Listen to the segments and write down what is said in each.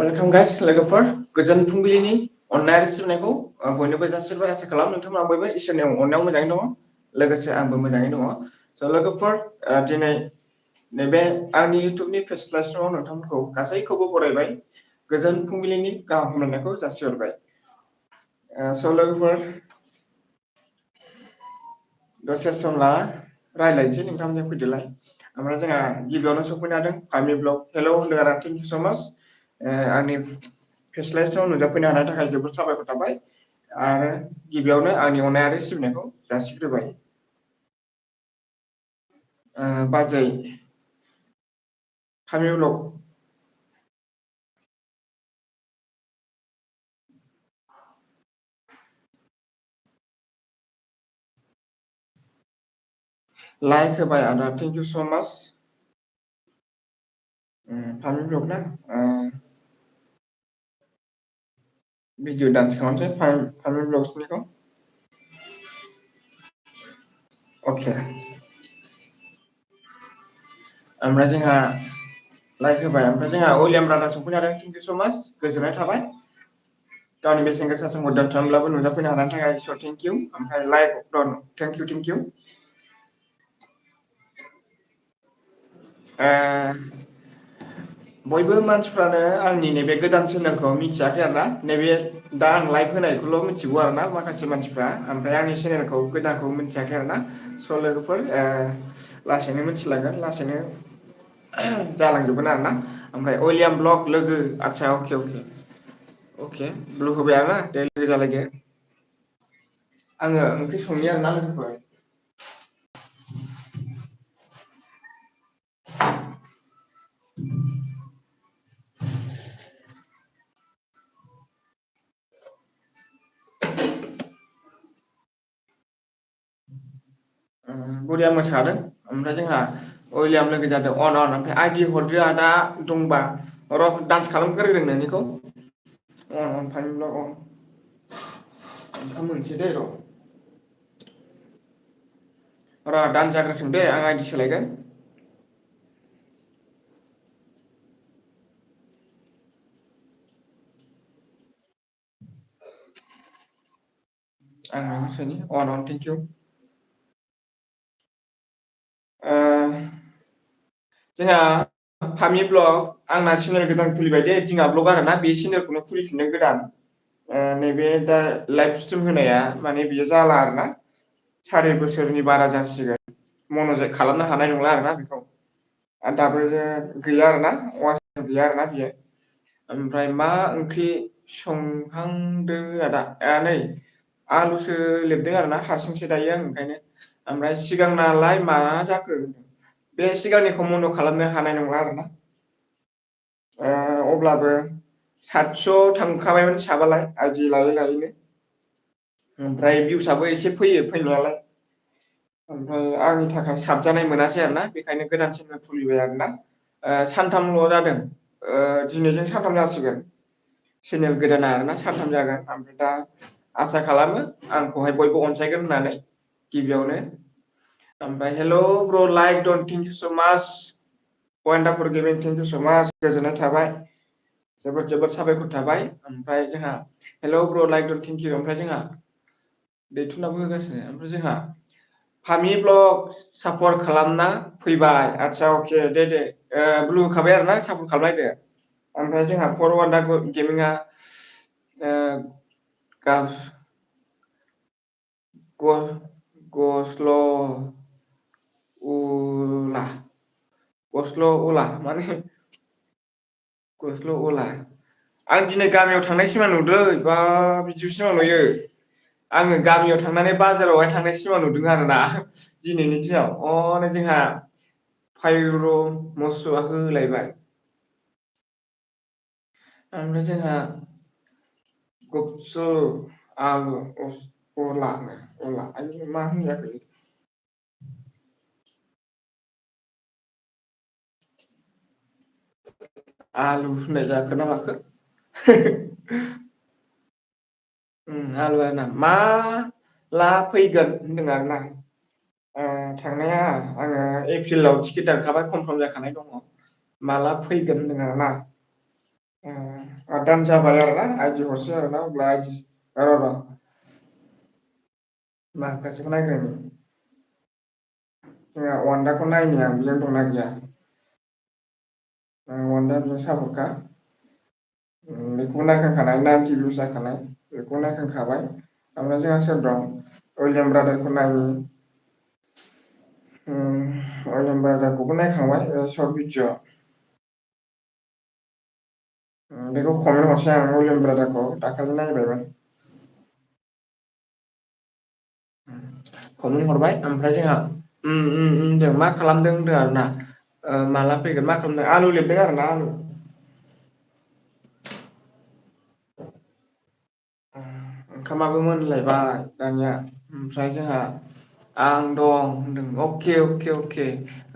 Welcome guys लोगोफोर गोजोन फुंबिलिनि अननाय आरो सिबिनायखौ बयनोबो जासिबाय आसा खालाम नोंथांमोना बयबो इसोरनि अननायाव मोजाङै दङ लोगोसे आंबो मोजाङै दङ स' लोगोफोर दिनै नैबे आंनि इउटुबनि फेस क्लासाव नोंथांमोनखौ गासैखौबो बरायबाय गोजोन फुंबिलिनि गाहाम हामलायनायखौ जासिहरबाय स' लोगोफोर दसे सम ला रायज्लायनोसै नोंथांमोनजों फैदोलाय ओमफ्राय जोंहा गिबियावनो सफैनो हादों फामि ब्लग हेल' होनदों आरो थेंक इउ स' माच आंनि फेस्लाइसआव नुजाफैनो हानायनि थाखाय जोबोद साबायखर थाबाय आरो गिबियावनो आंनि अननाय आरो सिबिनायखौ जासिग्रोबाय बाजै फामि ब्लग लाइक होबाय आदा थेंक इउ स' माच फामि ब्लग ना भिडिअ डान्स खालामसै फामि ब्लग्सनिखौ अके ओमफ्राय जोंहा लाइक होबाय ओमफ्राय जोंहा उइलियाम ब्रादार सफैनो हादों थेंक इउ स' माच गोजोननाय थाबाय गावनि बेसेन गोसा समखौ दोनथ'नानैब्लाबो नुजाफैनो हानायनि थाखाय स' थेंक इउ ओमफ्राय लाइक डन थेंक इउ बयबो मानसिफ्रानो आंनि नैबे गोदान चेनेलखौ मिथियाखै आरोना नैबे दा आं लाइभ होनायखौल' मिथिगौ आरोना माखासे मानसिफ्रा ओमफ्राय आंनि चेनेलखौ गोदानखौ मिथियाखै आरोना स' लोगोफोर लासैनो मिथिलांगोन लासैनो जालांजोबगोन आरोना ओमफ्राय अलियाम ब्लक लोगो आदसा अके ब्लु होबाय आरोना दे लोगो जालायदो आङो ओंख्रि संनि आरोना लोगोफोर बुरिया मोसादों ओमफ्राय जोंहा अलियाम लोगो जादों अन ओमफ्राय आइदि हरदो आदा दंबा र' डान्स खालामग्रोदों नोंनिखौ अन फाइन ब्लग अन ओंखाम मोनसे दै र' दान्स जाग्रोथों दे आं आइडि सोलायगोन आं नोंनो सोनि अन थेंक इउ जोंहा फामि ब्लग आंना चेनेल गोदान खुलिबाय दे दिङा ब्लग आरोना बे चेनेलखौनो खुलिफिनदों गोदान नैबे दा लाइभ स्ट्रिम होनाया माने बियो जाला आरोना 4.5 बोसोरनि बारा जासिगोन मन'टाइस खालामनो हानाय नंला आरोना बेखौ आरो दाबो गैया आरोना गैया आरोना बियो ओमफ्राय मा ओंख्रि संहांदो आदा नै आलुसो लेरदों आरोना हारसिंसो दायो आं ओंखायनो ओमफ्राय सिगांनालाय मा जाखो बे सिगांनिखौ मन' खालामनो हानाय नंला आरोना अब्लाबो 700 थांखाबायमोन साबालाय आइदि लायै लायैनो ओमफ्राय भिउसआबो एसे फैयो फैनायालाय ओमफ्राय आंनि थाखाय साबजानाय मोनासै आरोना बेखायनो गोदान चेनेल खुलिबाय आरोना सानथामल' जादों दिनैजों सानथाम जासिगोन चेनेल गोदाना आरोना सानथाम जागोन ओमफ्राय दा आसा खालामो आंखौहाय बयबो अनसायगोन होननानै गिबियावनो ओमफ्राय हेल' ब्र like Don thank you so' माच वान्डाफुल गिभिं थेंक इउ स' माच गोजोननाय थाबाय जोबोद साबायखर थाबाय ओमफ्राय जोंहा हेल' ब्र लाइक डन थेंक इउ ओमफ्राय जोंहा दैथुनाबो होगासिनो ओमफ्राय जोंहा फामि ब्लग सापर्ट खालामना फैबाय आदसा अके दे ब्लु होखाबाय आरोना सापर्ट खालामलायदो ओमफ्राय जोंहा फर वानदा गेमिंआ गस्ल' उला माने गस्ल' उला आं दिनै गामियाव थांनाय सिमां नुदों बा बिदिसो सिमां नुयो आङो गामियाव थांनानै बाजारावहाय थांनाय सिमां नुदों आरोना दिनैनि दिनाव नै जोंहा फायर' मोसौआ होलायबाय ओमफ्राय जोंहा आलु अला मा होनजाखो आलु होननाय जाखो ना माखो आलुआना माला फैगोन होनदों आरोना थांनाया आङो एप्रिलाव टिकेट दानखाबाय कनफार्म जाखानाय दङ माला फैगोन होनदों आरोना दान जाबाय आरोना आइदि हरसै आरोना अब्ला आइदि र' माखासेखौ नायग्रोनि जोंहा वान्दाखौ नायनि आं बेयाव दंना गैया वान्दा बेयाव साबरखा बेखौ नायखांखानाय 90 भिउस जाखानाय बेखौ नायखांखाबाय ओमफ्राय जोंहा सोर दं उइलियाम ब्रादारखौ नायनि उइलियाम ब्रादारखौबो नायखांबाय सर्ट भिडिअ बेखौ कमेन्ट हरसै आं उइलियाम ब्रादारखौ दाखालि नायबायमोन कमेन्ट हरबाय ओमफ्राय जोंहा जों मा खालामदों होनदों आरोना माला फैगोन मा खालामदों आलु लेरदों आरोना आलु ओंखामाबो मोनलायबाय दानिया ओमफ्राय जोंहा आं दं होनदों अके अके अके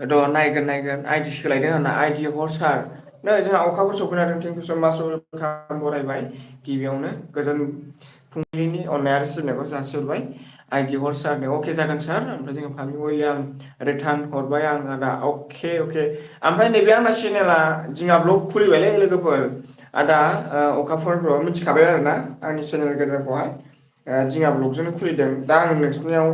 र' नायगोन आइडि सोलायदों आरोना आइडि हर सार नै जोंहा अखाफोर सफैनो हादों थेंकिउ स' मास वेलकाम बरायबाय गिबियावनो गोजोन फुंबिलिनि अननाय आरो सिबिनायखौ जासिहरबाय आइदि हर सारनो अके जागोन सार ओमफ्राय जोङो फामि उइलियाम रिटार्न हरबाय आं आदा अके अके ओमफ्राय नैबे आंना चेनेला दिङा ब्लग खुलिबायलै लोगोफोर आदा अखाफोर ब्र' मिथिखाबाय आरोना आंनि चेनेल गेजेरखौहाय दिङा ब्लगजोंनो खुलिदों दा आं नोंसोरनियाव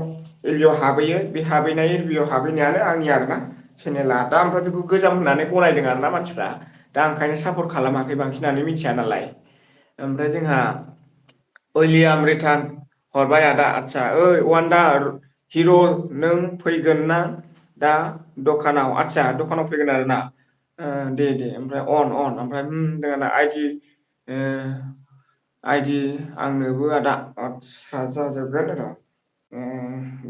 एरियाव हाबहैयो बे हाबहैनाय एरियाव हाबहैनायानो आंनि आरोना चेनेला दा ओमफ्राय बेखौ गोजाम होननानै गनायदों आरोना मानसिफ्रा दा ओंखायनो सापर्ट खालामाखै बांसिनानो मिथिया नालाय ओमफ्राय जोंहा उइलियाम रिटार्न हरबाय आदा आदसा ओइ वान्डार हिर' नों फैगोन ना दा दखानाव आदसा दखानाव फैगोन आरोना दे ओमफ्राय अन ओमफ्राय जोंहाना आइदि आंनोबो आदा आदसा जाजोबगोन र'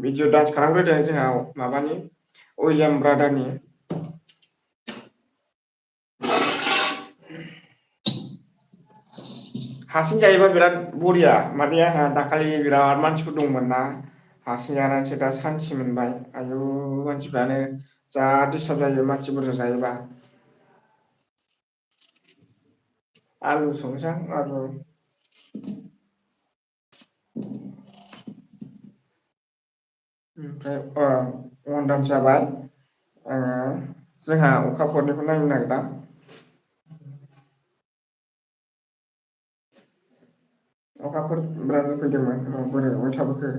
भिडिअ डान्स खालामग्रोदों जोंहा माबानि उइलियाम ब्रादारनि हारसिं जायोबा बिराद बरिया माने आंहा दाखालि बिराद मानसिफोर दंमोन ना हारसिं जानानैसो दा सान्थि मोनबाय आयु मानसिफ्रानो जा दिस्टार्ब जायो मानसि बुरजा जायोबा आलु संनोसै आं आलु ओमफ्राय अवान दान जाबाय आङो जोंहा अखाफोरनिखौ नायनो नागिरदां अखाफोर ब्रादार फैदोंमोन बोरै अहाय थाबोखो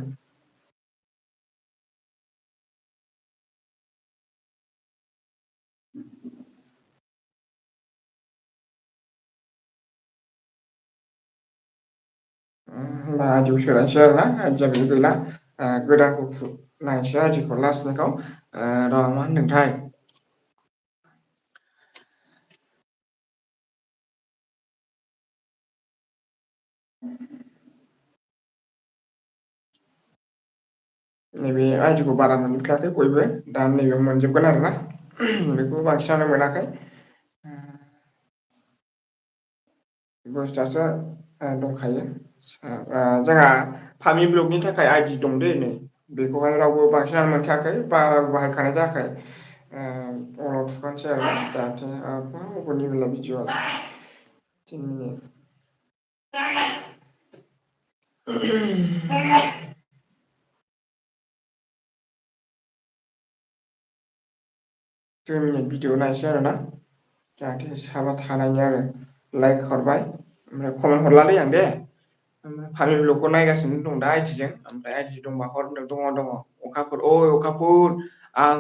होमबा आइदिखौ सोलायनोसै आरोना आइदिया बेयाव गैला गोदानखौ नायनोसै आइदिखौ लास्टनिखौ र' मा होनदोंथाय नैबे आइदिखौ बारा मोनखायाखै बयबो दा नैबेयाव मोनजोबगोन आरोना बेखौ बांसिनानो मोनाखै बुस्थुआसो दंखायो जोंहा फामि ब्लगनि थाखाय आइदि दं दै नै बेखौहाय रावबो बांसिनानो मोनखायाखै बारा बाहायखानाय जायाखै उनाव थुखानोसै आरो जाहाथे अबावनि बेला भिडिअ'आलाय 10 मिनिट भिडिअ नायसै आरोना जाहाथे साबा थानायनि आरो लाइक हरबाय ओमफ्राय कमेन्ट हरलालै आं दे फानि ब्लगखौ नायगासिनो दं दा आइदिजों ओमफ्राय आइदि दंबा हर दङ अखाफोर अखाफोर आं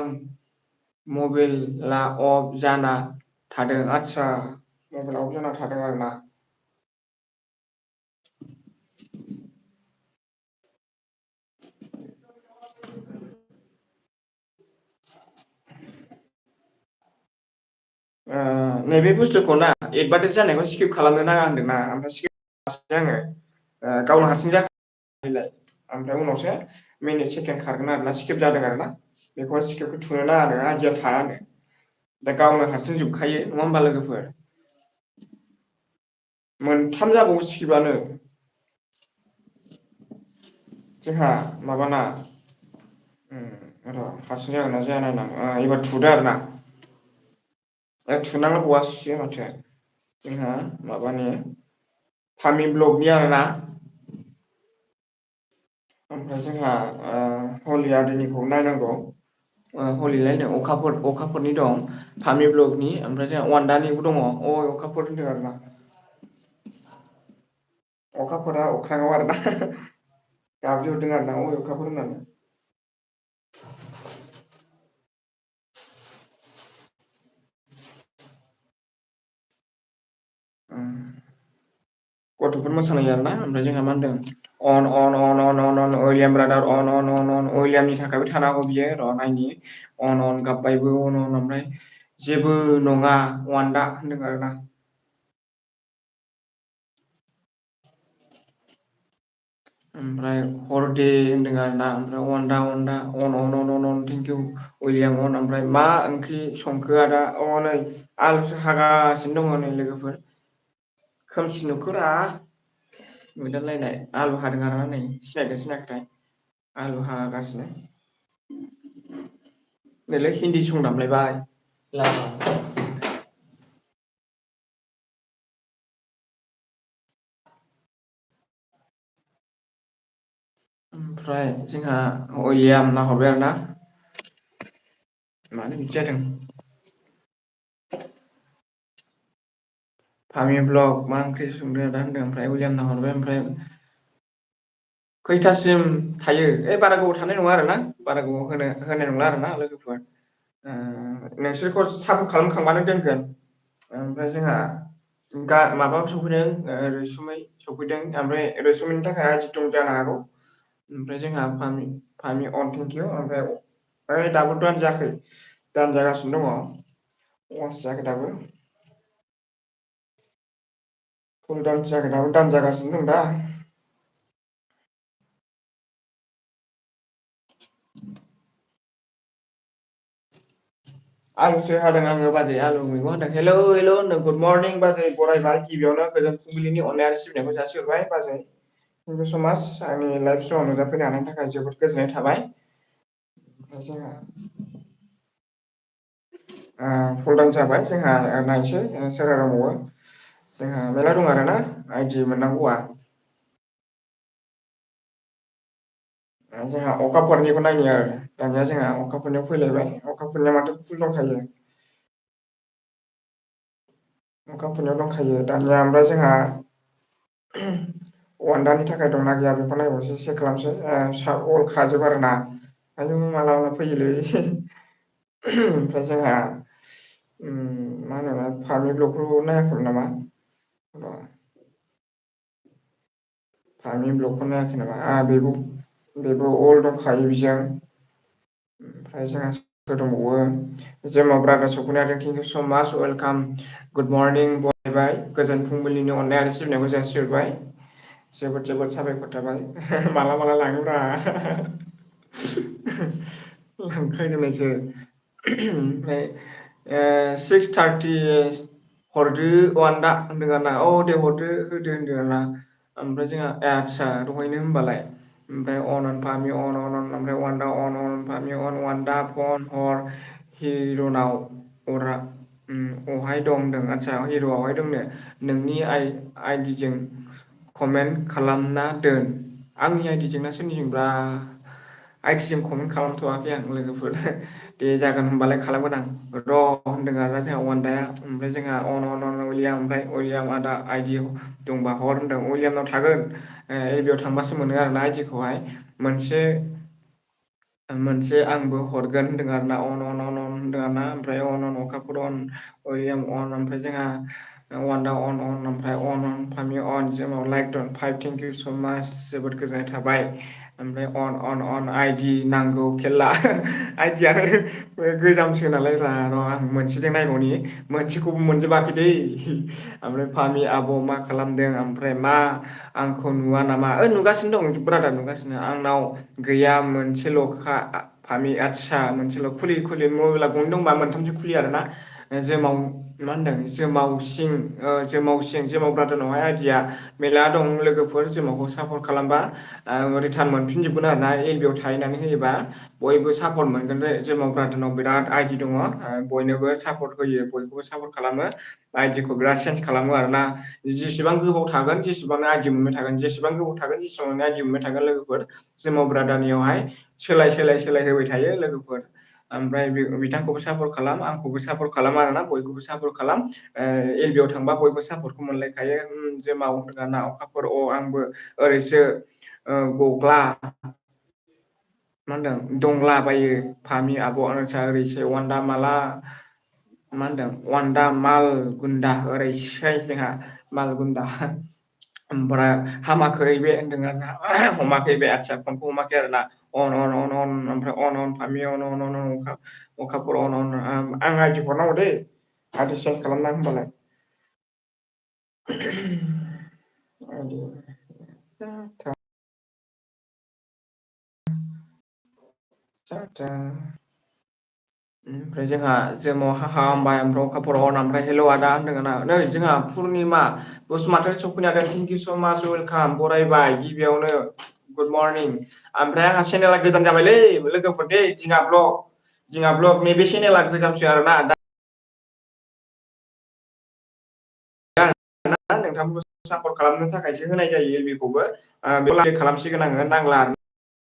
मबाइला अफ जाना थादों आदसा मबाइल अफ जाना थादों आरोना नैबे बुस्थुखौ ना एदभार्टाइस जानायखौ स्किप खालामनो नाङा होनदोंना ओमफ्राय स्किप आङो गावनो हारसिं जालाय ओमफ्राय उनावसो मिनिट सेकेणड खारगोन आरोना स्किप जादों आरोना बेखौहाय स्किपखौ थुनो नाङा आरो आइदिया थायानो दा गावनो हारसिं जोबखायो नङा होमबा लोगोफोर मोनथाम जाबावो स्किपानो जोंहा माबाना र' हारसिं जागोन ना जाया नायनां एबार थुदो आरोना थुनांगौआसो माथो जोंहा माबानि फामि ब्लगनि आरोना ओमफ्राय जोंहा हलियादैनिखौ नायनांगौ हलिलायनो अखाफोरनि दं फामि ब्लकनि ओमफ्राय जोंहा वान्दानिबो दङ अखाफोर होनदों आरोना अखाफोरा अख्राङाव आरोना गाबज्रिहरदों आरोना अबे अखाफोर होननानै। गथ'फोर मोसानाय आरोना ओमफ्राय जोंहा मा होनदों अन उइलियाम ब्रादार अन उइलियामनि थाखायबो थानो हागौ बियो र' नायनि अन गाबबायबो अन ओमफ्राय जेबो नङा वान्दा होनदों आरोना। ओमफ्राय हरदे होनदों आरोना ओमफ्राय वान्दा अन थेंकिउ उइलियाम अन ओमफ्राय मा ओंख्रि संखो आदा नै आलुसो हागासिनो दङ नै लोगोफोर। खोमसि न'खोरा मोदानलायनाय आलु हादों आरोना नै सिनायदों सिनायाखैथाय आलु हागासिनो। नैलै हिन्दी सं दामलायबाय ओमफ्राय जोंहा उइलियाम नाहरबाय आरोना मानो बिदि जादों। फामि ब्लक मा ओंख्रि संदों आदा होनदों ओमफ्राय उइलियाम नाहरबाय ओमफ्राय खैथासिम थायो बारा गोबाव थानाय नङा आरोना बारा गोबाव होनाय नंला आरोना लोगोफोर। नोंसोरखौ सापर्ट खालामखांबानो दोनगोन ओमफ्राय जोंहा माबा सफैदों रैसुमै सफैदों ओमफ्राय रैसुमैनि थाखाय आदि जानो हागौ ओमफ्राय जोंहा फामि अन थेंकिउ ओमफ्राय दाबो दानजायाखै दानजागासिनो दङ अवास जायाखै दाबो। फुल दानस जायाखै दाबो दान जागासिनो दं दा। आलुसो हादों आङो बाजै आलु मैगं हादों हेलौ हेलौ होनदों गुड मरनिं बाजै बरायबाय गिबियावनो गोजोन फुंबिलिनि अननाय आरो सिबिनायखौ जासिहरबाय बाजै। थेंकिउ स' माच आंनि लाइफ स्टाइलाव नुजाफैनो हानायनि थाखाय जोबोद गोजोननाय थाबाय। ओमफ्राय जोंहा फलदान जाबाय जोंहा नायसै सोर दंबावो। जोंहा मेरला दं आरोना आइडि मोननांगौआ। जोंहा अखाफोरनिखौ नायनि आरो दानिया जोंहा अखाफोरनियाव फैलायबाय अखाफोरनिया माथो फुल दंखायो। अखाफोरनाव दंखायो दानिया ओमफ्राय जोंहा वान्दानि थाखाय दंना गैया बेखौ नायबावसै चेक खालामसै अल खाजोब आरो ना। आयौ माला माला फैयोलै ओमफ्राय जोंहा मा होनोमोन फामि ब्लकफोरखौ नायाखैमोन नामा र' फामि ब्लकखौ नायाखै नामा बेबो अल दंखायो बिजों ओमफ्राय जोंहा सोर दंबावो जेमा ब्रादार सफैनो हादों थेंकिउ स' माच वेलकाम गुड मरनिं बरायबाय गोजोन फुंबिलिनि अननाय आरो सिबिनायखौ जासिहरबाय। जोबोद जोबोद साबायखर थाबाय माला माला लाङोब्रा लांखायोनायसो ओमफ्राय 6:30 हरदो वान्दा होनदों आरोना औ दे हरदो होदो होनदों आरोना ओमफ्राय जोंहा आदसा दहायनो होनबालाय ओमफ्राय फामि अन ओमफ्राय वान्दा अन फामि अन वान्दा फन हर हिर'नाव अरा अहाय दं होनदों आदसा हिर'आवहाय दंनो नोंनि आइदिजों कमेन्ट खालामना दोन आंनि आइडिजोंना सोरनिजोंब्रा आइदिजों कमेन्ट खालामथ'वाखै आं लोगोफोर दे जागोन होनबालाय खालामगोन आं र' होनदों आरोना जोंहा वान्दाया ओमफ्राय जोंहा अन उइलियाम ओमफ्राय उइलियाम आदा आइडि दंबा हर होनदों उइलियामनाव थागोन एबियाव थांबासो मोनो आरोना आइदिखौहाय मोनसे आंबो हरगोन होनदों आरो ना अन होनदों आर ना ओमफ्राय अखाफोर अन उइलियाम अन ओमफ्राय जोंहा वान्दा अन ओमफ्राय फामि अन जोंनाव लाइक दं 5 थेंकिउ स' माच जोबोद गोजोननाय थाबाय ओमफ्राय अन आइदि नांगौ खेला आइदियानो गोजामसो नालाय र' आं मोनसेजों नायबावनि मोनसेखौबो मोनजोबाखै दै ओमफ्राय फामि आब' मा खालामदों ओमफ्राय मा आंखौ नुवा नामा नुगासिनो दं ब्रादार नुगासिनो आंनाव गैया मोनसेल'खा फामि आदसा मोनसेल' खुलि मबाइला गंनै दंबा मोनथामसो खुलियो आरोना जोमाव मा होनदों जोमाव ब्रादारनावहाय आइदिया मेरला दं लोगोफोर जोमाखौ सापर्ट खालामबा रिटार्न मोनफिनजोबगोन आरोना एलबि आव थाहैनानै होयोबा बयबो सापर्ट मोनगोन जोमाव ब्रादारनाव बिराद आइदि दङ बयनोबो सापर्ट होयो बयखौबो सापर्ट खालामो आइदिखौ बिराद चेन्ज खालामो आरोना जेसेबां गोबाव थागोन जेसेबां आइदि मोनबाय थागोन जेसेबां गोबाव थागोन जेसेबां आइदि मोनबाय थागोन लोगोफोर जोमाव ब्रादारनियावहाय सोलाय होबाय थायो लोगोफोर ओमफ्राय बिथांखौबो सापर्ट खालाम आंखौबो सापर्ट खालाम आरोना बयखौबो सापर्ट खालाम एलबियाव थांबा बयबो सापर्टखौ मोनलायखायो जोमाव होनोना अखाफोर आंबो ओरैसो गग्ला मा होनदों दंलाबायो फामि आब' आनसा ओरैसो वान्दा माला मा होनदों वान्दा माल गुन्दा ओरैसै जोंहा माल गुन्दा ओमफ्राय हामाखै बे होनदों आरोना हमाखै बे आथिया फनखौ हमाखै आरोना अन अन अन अन ओमफ्राय अन अन फामि अन अन अन अखाफोर अन अन आं आइदि हरनांगौ दै आइदि सेन्ज खालामना होनबालाय ओमफ्राय जोंहा जोमाव हाहा हामबाय ओमफ्राय अखाफोर अन ओमफ्राय हेल' आदा होनदों ना नै जोंहा पुर्निमा बसुमतारी सफैनो हादों थेंक इउ स' माच वेलकाम बरायबाय गिबियावनो गुड मर्निं ओमफ्राय आंहा चेनेला गोदान जाबायलै लोगोफोर दे दिङा ब्लग नैबे चेनेला गोजामसो आरोना नोंथांखौ सापर्ट खालामनो थाखायसो होनाय जायो बेखौबो बेखौ खालामसिगोन आङो नांला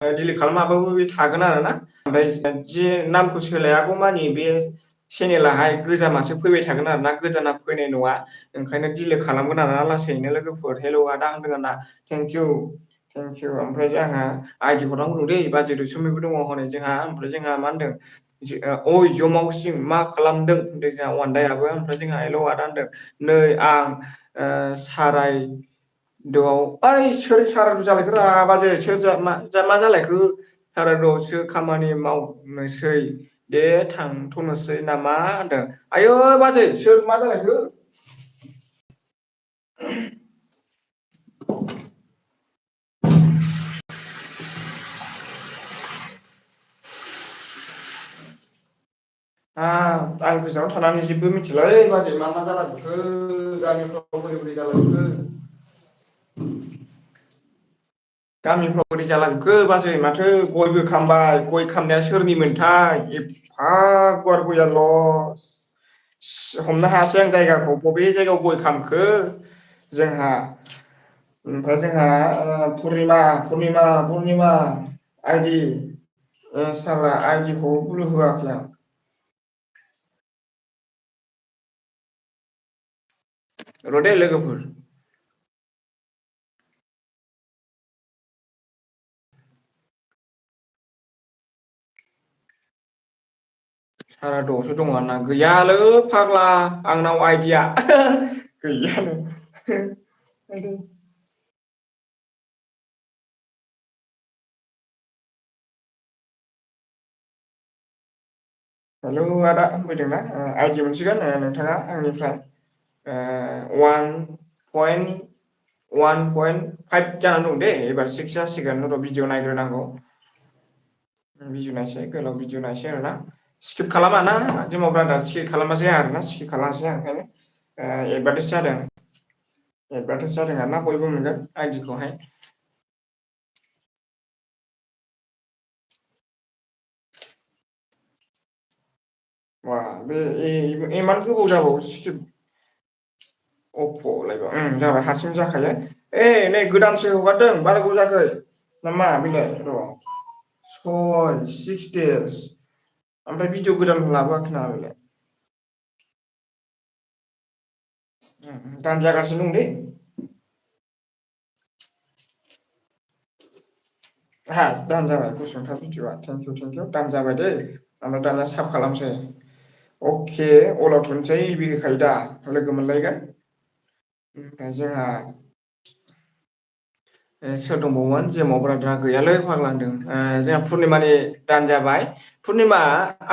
डिलिट खालामाबाबो बे थागोन आरोना ओमफ्राय जि नामखौ सोलायागौ मानि बे चेनेलाहाय गोजामासो फैबाय थागोन आरो ना गोदाना फैनाय नङा ओंखायनो डिलिट खालामगोन आरोना लासैनो लोगोफोर हेल' आदा होनदों आरोना थेंक इउ ओमफ्राय जोंहा आइदि हरनांगौ दं दै बाजै रैसुमिबो दङ हनै जोंहा ओमफ्राय जोंहा मा होनदों ओइ जमावसिं मा खालामदों होनदों जोंहा वान्दायाबो ओमफ्राय जोंहा हेल' आदा होनदों नै आं साराय दोआव ओइ सोर सारादु जालायखोरा बाजै सोर मा जालायखो सारादुआवसो खामानि मावनोसै दे थांथ'नोसै नामा होनदों आयै बाजै सोर मा जालायखो आं गोजानाव थानानै जेबो मिथिलालै बाजै मा जालांखो गामिफ्राव बोरै बोरै जालांखो गामिफ्राव बोरै जालांखो बाजै माथो गयबो खामबाय गय खामनाया सोरनिमोनथाय एफा गुवार गया लस हमनो हायासै आं जायगाखौ बबे जायगायाव गय खामखो जोंहा ओमफ्राय जोंहा पुर्निमा आइदि साला आइदिखौ बोलो होआखै आं र' दे लोगोफोर सारादुआवसो दङ आंना गैयालै फाग्ला आंनाव आइदिया गैयानो हेलौ आदा होनफैदोंना आइडि मोनसिगोन नोंथाङा आंनिफ्राय वान पइन्ट फाइभ जानानै दं दे एबार सिक्स जासिगोन र' भिडिअ नायग्रोनांगौ भिडिअ नायसै गोलाव भिडिअ नायसै आरोना स्किप खालामा ना जेमाव ब्रादार स्किप खालामबा जाया आरोना स्किप खालामासै आं ओंखायनो एडभार्टाइस जादों आरोना बयबो मोनगोन आइदिखौहाय वा बे इमान गोबाव जाबावो स्किप अफलायबा जाबाय हारसिं जाखायो नै गोदानसो हगारदों बारा गोबाव जायाखै नामा बेलाय र' 6 देस ओमफ्राय भिडिअ गोदान लाबोआखै नामा बेलाय दान जागासिनो दं दै दान जाबाय गुसुंथार भिडिअआ थेंक इउ दान जाबाय दै ओमफ्राय दाना साब खालामसै अके अलाव थुनोसै बे होखायो दा लोगो मोनलायगोन ओमफ्राय जोंहा सोर दंबावोमोन जेमाव ब्रादारा गैयालै फाग्ला होनदों जोंहा पुर्निमानि दान जाबाय पुर्निमा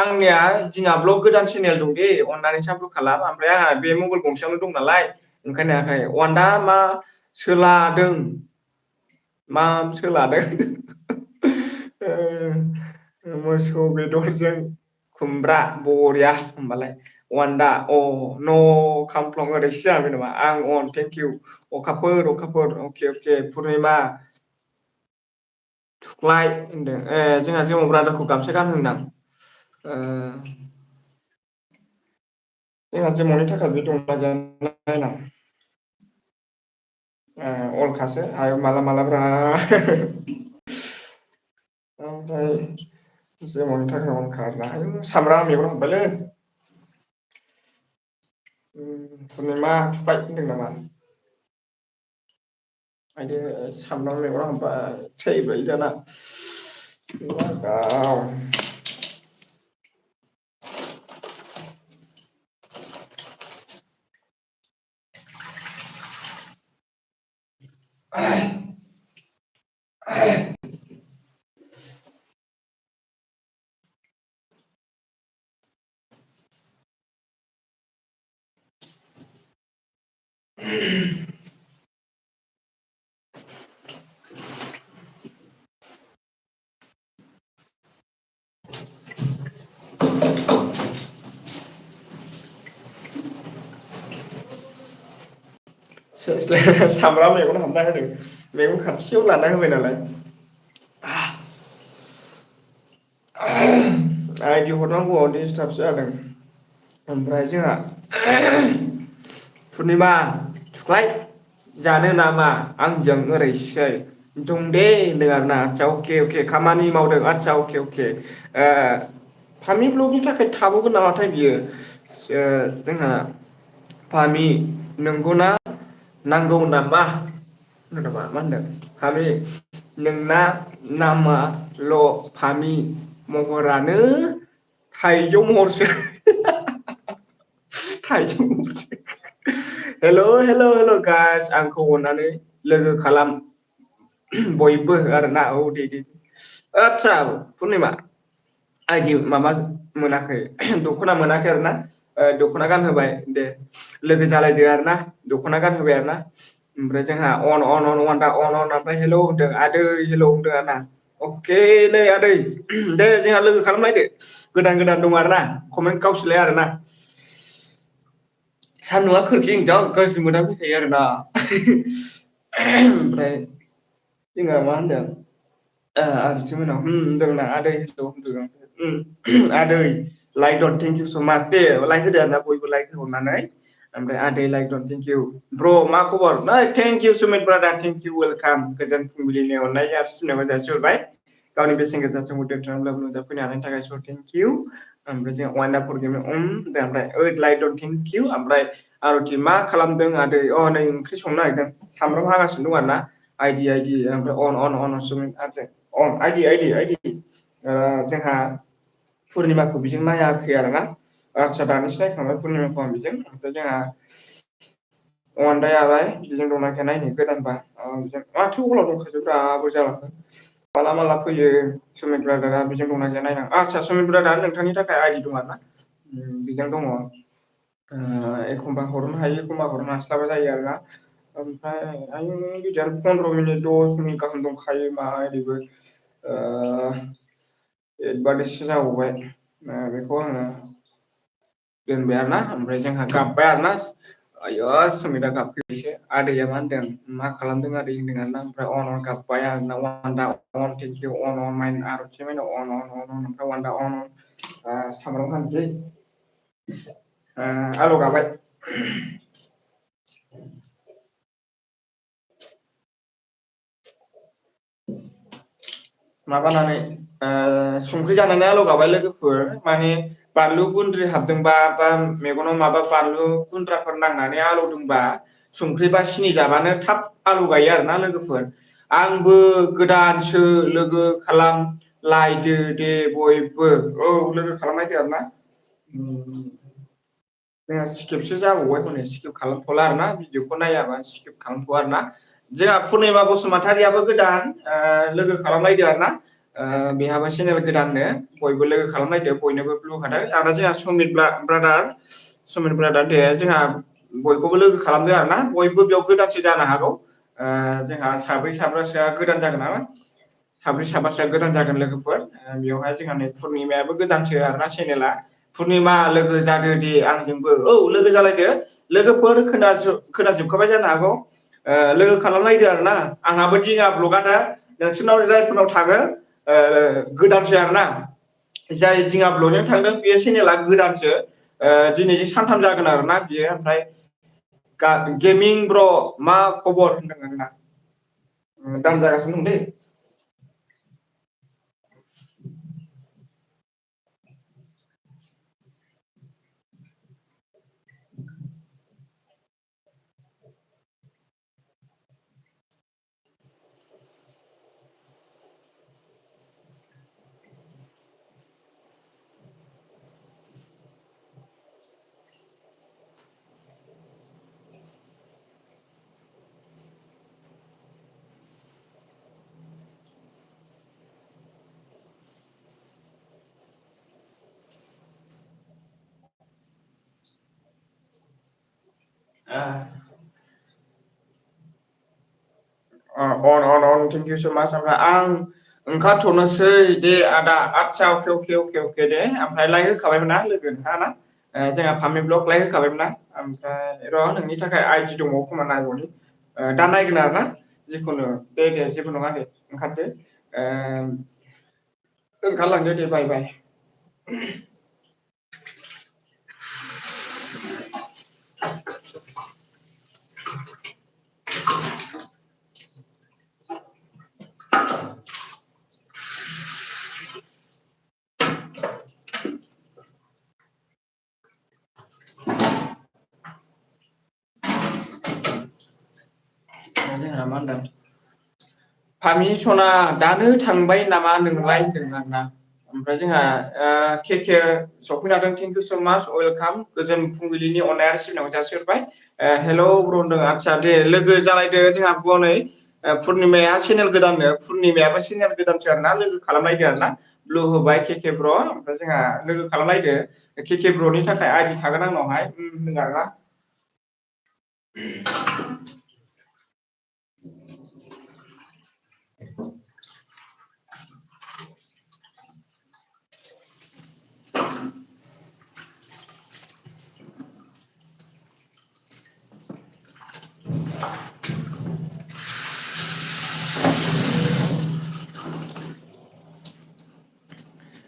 आंनिया दिङा ब्लग गोदान चेनेल दं दे अननानै सापर्ट खालाम ओमफ्राय आंहा बे मबाइल गंसेयावनो दं नालाय ओंखायनो हायाखै वान्दा मा सोलादों मा सोलादों मोसौ बेदरजों खुमब्रा बरिया होमबालाय वान्दा न' खामफ्लं ओरैसो जाबाय नामा आं अन थेंक इउ अखाफोर अके पुर्निमा थुख्लाय होनदों जोंहा जेमाव ब्रादारखौ गामसा गानहोनदां जोंहा जेमावनि थाखाय बे दंना गैया नायनां अलखासो आरो माला मालाब्रा जेमावनि थाखाय अनखा आरोना आयु सामब्राम मेगनाव हाबबायलै पुर्निमा थुख्लाय होनदों नामा आयदै सामब्राम मेगनाव हाबबाय थैबाय दाना लागाव सेस्लाय सामब्राम मेगनाव हाबना होदों मेगन खाथियाव लाना होबाय नालाय आइदि हरनांगौआव डिस्टार्बसो जादों ओमफ्राय जोंहा पुर्निमा थुख्लाय जानो नामा आंजों ओरैसै दं दे होनदों आरोना आदसा अके अके खामानि मावदों आदसा अके अके फामि ब्लगनि थाखाय थाबावगोन नामाथाय बियो जोंहा फामि नंगौना नांगौ नामा नामा मा होनदों फामि नोंना नामाल' फामि महरानो थाइजौ महरसो थाइजौ महरसो हेल' हेल' हेल' गाइस आंखौ अननानै लोगो खालाम बयबो आरोना औ दे आदसा पुर्निमा आइदि माबा मोनाखै दख'ना मोनाखै आरो ना दख'ना गानहोबाय दे लोगो जालायदो आरो ना दख'ना गानहोबाय आरो ना ओमफ्राय जोंहा अन अन अन अन दा अन अन ओमफ्राय हेलौ होनदों आदै हेलौ होनदों आरोना अके नै आदै दे जोंहा लोगो खालामलायदो गोदान गोदान दं आरोना कमेन्ट गावसोलाय आरोना सान्दुंआ खोरखिजों जा गाज्रि मोनामफैखायो आरोना ओमफ्राय जोंहा मा होनदों आरैसो मोनाव होनदोंना आदै होनदों आदै लाइक दन थेंक इउ स' माच दे लाइक होदो आरोना बयबो लाइक होहरनानै ओमफ्राय आदै लाइक दन थेंक इउ ब्र मा खबर नै thank you Sumit brother thank you welcome गोजोन फुंबिलिनि अननाय आरो सिबिनायखौ जासिहरबाय गावनि बेसेन गोसा समखौ दोनथ'नानैब्लाबो नुजाफैनो हानायनि थाखाय स' थेंक इउ ओमफ्राय जों वान्डाफुल गेमिं ओमफ्राय ओइ लाइक दन थेंक इउ ओमफ्राय आरति मा खालामदों आदै अ नै ओंख्रि संनो नागिरदों सामब्राम हागासिनो दं आरोना आइदि आइदि ओमफ्राय अन अन अन सुमित अन आइदि आइदि आइदि जोंहा पुर्निमाखौ बिजों नायाखै आरोना आदसा दानिसो नायखांबाय पुर्निमाखौ आं बिजों ओमफ्राय जोंहा अवान दायालाय बिजों दंना गैया नायनो गोदानबा माथो अबाव दंखाजोब्रा बोरै जालांखो माला माला फैयो सुमित ब्रादारा बिजों दंना गैया नायनां आदसा सुमित ब्रादार नोंथांनि थाखाय आइडि दं आरोना बिजों दङ एखमबा हरनो हायो एखमबा हरनो हास्लाबा जायो आरोना ओमफ्राय आयु बिदिनो 15 मिनिट 10 मिनिट गाहाम दंखायो मा ओरैबो एडभार्टाइससो जाबावबाय बेखौ आङो दोनबाय आरोना ओमफ्राय जोंहा गाबबाय आरोना आय सुमितआ गाबफैबायसो आदैया मा होनदों मा खालामदों आदै होनदों आरोना ओमफ्राय अन गाबबाय आरोना वान्दा अन थेंक इउ अन माइन आरति माइन अन अन अन ओमफ्राय वान्दा अन सामब्राम हानोसै आलौ गाबाय माबानानै संख्रि जानानै आलौगाबाय लोगोफोर माने बानलु गुन्द्रि हाबदोंबा बा मेगनाव माबा बानलु गुन्द्राफोर नांनानै आलौदोंबा संख्रि बा सिनि जाबानो थाब आलौ गायो आरोना लोगोफोर आंबो गोदानसो लोगो खालामलायदो दे बयबो औ लोगो खालामलायदो आरोना जोंहा स्किपसो जाबावबाय हनै स्किप खालामथ'ला आरोना भिडिअखौ नायाबा स्किप खालामथ'आ आरोना जोंहा पुर्निमा बसुमतारियाबो गोदान लोगो खालामलायदो आरोना बेहाबो चेनेल गोदाननो बयबो लोगो खालामलायदो बयनोबो ब्लु होखादों आरो जोंहा सुमित ब्रादार दे जोंहा बयखौबो लोगो खालामदो आरोना बयबो बेयाव गोदानसो जानो हागौ जोंहा साब्रै साबासोआ गोदान जागोन नामा साब्रै साबासोआ गोदान जागोन लोगोफोर बेवहाय जोंहा नै पुर्निमायाबो गोदानसो आरोना चेनेला पुर्निमा लोगो जादो दे आंजोंबो औ लोगो जालायदो लोगोफोर खोनाजोबखाबाय जानो हागौ लोगो खालामलायदो आरोना आंहाबो दिङा ब्लगआ दा नोंसोरनाव जायफोरनाव थाङो गोदानसो आरोना जाय दिङा ब्लगजों थांदों बे चेनेला गोदानसो दिनैजों सानथाम जागोन आरोना बियो ओमफ्राय गेमिं ब्र मा खबर होनदों आरोना दान जागासिनो दं दै on थेंक इउ सो माच ओमफ्राय आं ओंखारथ'नोसै दे आदा आदसा अके दे ओमफ्राय लाइक होखाबायमोन ना लोगो नोंथाङा ना जोंहा फामि ब्लग लाइक होखाबायमोन ना ओमफ्राय र' नोंनि थाखाय आइडि दङ खोमा नायबावनि दा नायगोन आरो ना जिखुनु दे जेबो नङा दे ओंखारदो ओंखारलांदो दे बाय बाय जोंहा मा होनदों फामि सना दानो थांबाय नामा नोंलाय होनदों आरोना ओमफ्राय जोंहा केके सफैनो हादों थेंक इउ स' माच वेलकाम गोजोन फुंबिलिनि अननाय आरो सिबिनायखौ जासिहरबाय हेल' ब्र होनदों आदसा दे लोगो जालायदो जोंहा नै पुर्निमाया चेनेल गोदाननो पुर्निमायाबो चेनेल गोदानसो आरोना लोगो खालामलायदो आरोना ब्लु होबाय केके ब्र ओमफ्राय जोंहा लोगो खालामलायदो केके ब्र'नि थाखाय आइडि थागोन आंनावहाय होनदों आरोना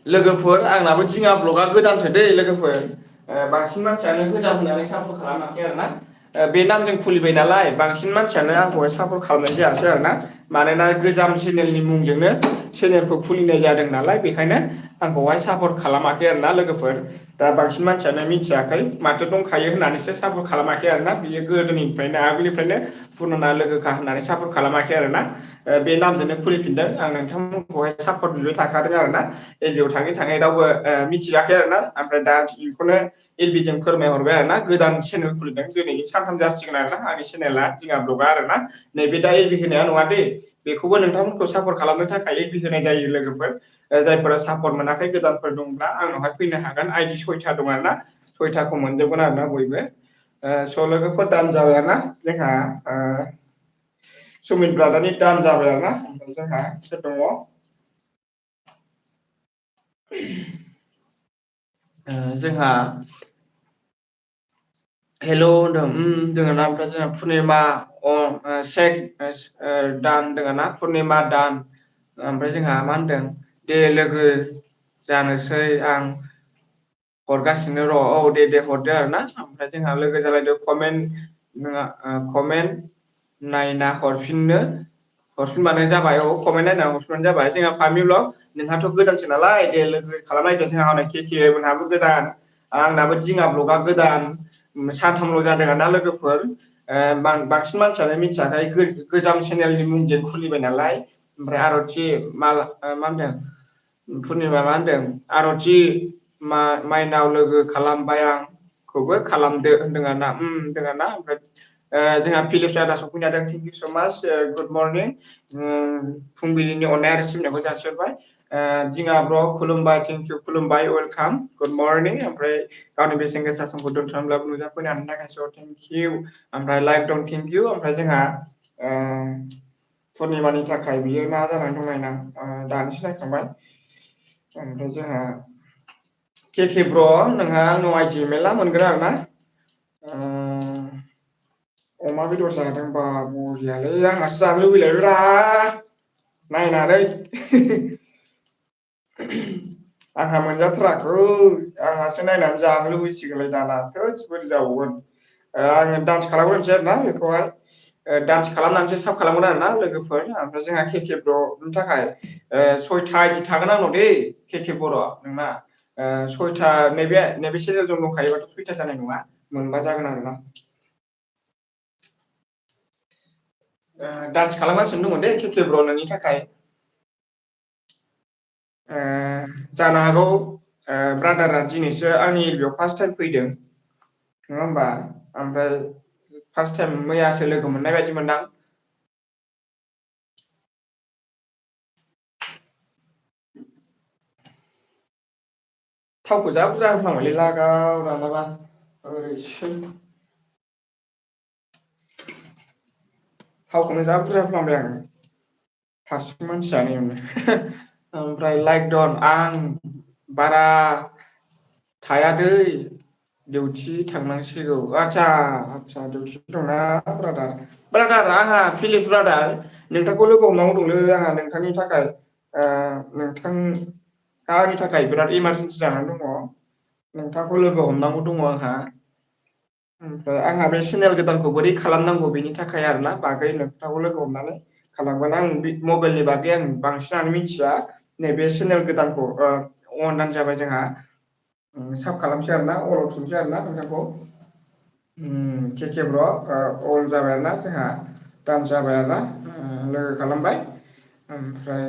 लोगोफोर आंनाबो दिङा ब्लगा गोदानसो दै लोगोफोर बांसिन मानसियानो गोजाम होननानै सापर्ट खालामाखै आरोना बे नामजों खुलिबाय नालाय बांसिन मानसियानो आंखौहाय सापर्ट खालामनाय जायासै आरोना मानोना गोजाम चेनेलनि मुंजोंनो चेनेलखौ खुलिनाय जादों नालाय बेखायनो आंखौहाय सापर्ट खालामाखै आरोना लोगोफोर दा बांसिन मानसियानो मिथियाखै माथो दंखायो होननानैसो सापर्ट खालामाखै आरोना बियो गोदोनिफ्रायनो आगोलनिफ्रायनो पुराना लोगोखा होननानै सापर्ट खालामाखै आरोना बे नामजोंनो खुलिफिनदों आं नोंथांमोनखौहाय सापर्ट बिबाय थाखादों आरोना एलबियाव थाङै थाङै रावबो मिथियाखै आरोना ओमफ्राय दा बेखौनो एलबिजों फोरमायहरबाय आरोना गोदान चेनेल खुलिदों दिनैजों सानथाम जासिगोन आरोना आंनि चेनेला दिङा ब्लगा आरोना नैबे दा एलबि होनाया नङा दै बेखौबो नोंथांमोनखौ सापर्ट खालामनो थाखाय एलबि होनाय जायो लोगोफोर जायफोरा सापर्ट मोनाखै गोदानफोर दंब्ला आंनावहाय फैनो हागोन आइडि 6था दं आरोना 6थाखौ मोनजोबगोन आरोना बयबो स' लोगोफोर दान जाबाय आरोना जोंहा सुमित ब्रादारनि दान जाबाय आरोना ओमफ्राय जोंहा सोर दङ जोंहा हेल' होनदों जोंहा ओमफ्राय जोंहा पुर्निमा शेख दान दोङ ना पुर्निमा दान ओमफ्राय जोंहा मा होनदों दे लोगो जानोसै आं हरगासिनो र' औ दे हरदो आरोना ओमफ्राय जोंहा लोगो जालायदो कमेन्ट नायना हरफिनबानो जाबाय औ कमेन्ट नायना हरफिनबानो जाबाय जोंहा फार्मि ब्लग नोंहाथ' गोदानसो नालाय दे लोगो खालामलायदो जोंहा हनै केके मोनहाबो गोदान आंनाबो दिङा ब्लगआ गोदान सानथामल' जादों आरोना लोगोफोर बांसिन मानसियानो मिथियाखै गोजाम चेनेलनि मुंजों खुलिबाय नालाय ओमफ्राय आर'थि मा होनदों पुर्निमा मा होनदों आर'थि माइनाव लोगो खालामबाय आंखौबो खालामदो होनदों आरोना होनदों आरोना ओमफ्राय जोंहा फिलिप्स आदा सफैनो हादों थेंक इउ स' माच गुड मर्निं फुंबिलिनि अननाय आरो सिबिनायखौ जासिहरबाय दिङा ब्र खुलुमबाय थेंक इउ खुलुमबाय वेलकाम गुड मर्निं ओमफ्राय गावनि बेसेन गोसा समखौ दोनथ'नानैब्लाबो नुजाफैनो हानायनि थाखाय स' थेंक इउ ओमफ्राय लाइक दं थेंक इउ ओमफ्राय जोंहा पुर्निमानि थाखाय बियो मा जानानै दं नायनां दानिसो नायखांबाय ओमफ्राय जोंहा केके ब्र नोंहा आंनाव आइडि मेरला मोनगोन आरोना अमा बेदर जादोंबा बरियालै आंहासो जानो लुबैलायबायब्रा नायनानै आंहा मोनजाथाराखै आंहासो नायनानै जानो लुबैसिगोनलाय दाना थोस बोरै जाबावगोन आङो डान्स खालामग्रोनोसै आरोना बेखौहाय डान्स खालामनानैसो साब खालामगोन आरोना लोगोफोर ओमफ्राय जोंहा केके ब्र'नि थाखाय 6था आइडि थागोन आंनाव दै केके बर' नोंना 6था नैबे चेनेलजों दंखायोबाथ' 6था जानाय नङा मोनबा जागोन आरोना डान्स खालामगासिनो दङ दे केके ब्र नोंनि थाखाय जानो हागौ ब्रादारा दिनैसो आंनि एलबियाव फार्स्ट टाइम फैदों नङा होमबा ओमफ्राय फार्स्ट टाइम मैयासो लोगो मोननाय बायदि मोनदां थावखौ जा बुरजा होफ्लांबायलै लागाव रानाबा ओरैसो थावखौनो जा बुरजा खालामबाय आङो हारसिं मानसि जानायावनो ओमफ्राय लाइक डन आं बारा थायादै डिउटि थांनांसिगौ आदसा डिउटि दंना ब्रादार आंहा फिलिप ब्रादार नोंथांखौ लोगो हमनांगौ दंलै आंहा नोंथांनि थाखाय नोंथाङा आंनि थाखाय बिराद इमारजेन्सि जानानै दङ नोंथांखौ लोगो हमनांगौ दङ आंहा ओमफ्राय आंहा बे चेनेल गोदानखौ बोरै खालामनांगौ बेनि थाखाय आरोना बागै नोंथांखौ लोगो हमनानै खालामगोन आं मबाइलनि बागै आं बांसिनानो मिथिया नैबे चेनेल गोदानखौ अन जाबाय जोंहा साब खालामसै आरोना अराव थुनसै आरोना नोंथांखौ केके ब्र' अल जाबाय आरोना जोंहा दान जाबाय आरोना लोगो खालामबाय ओमफ्राय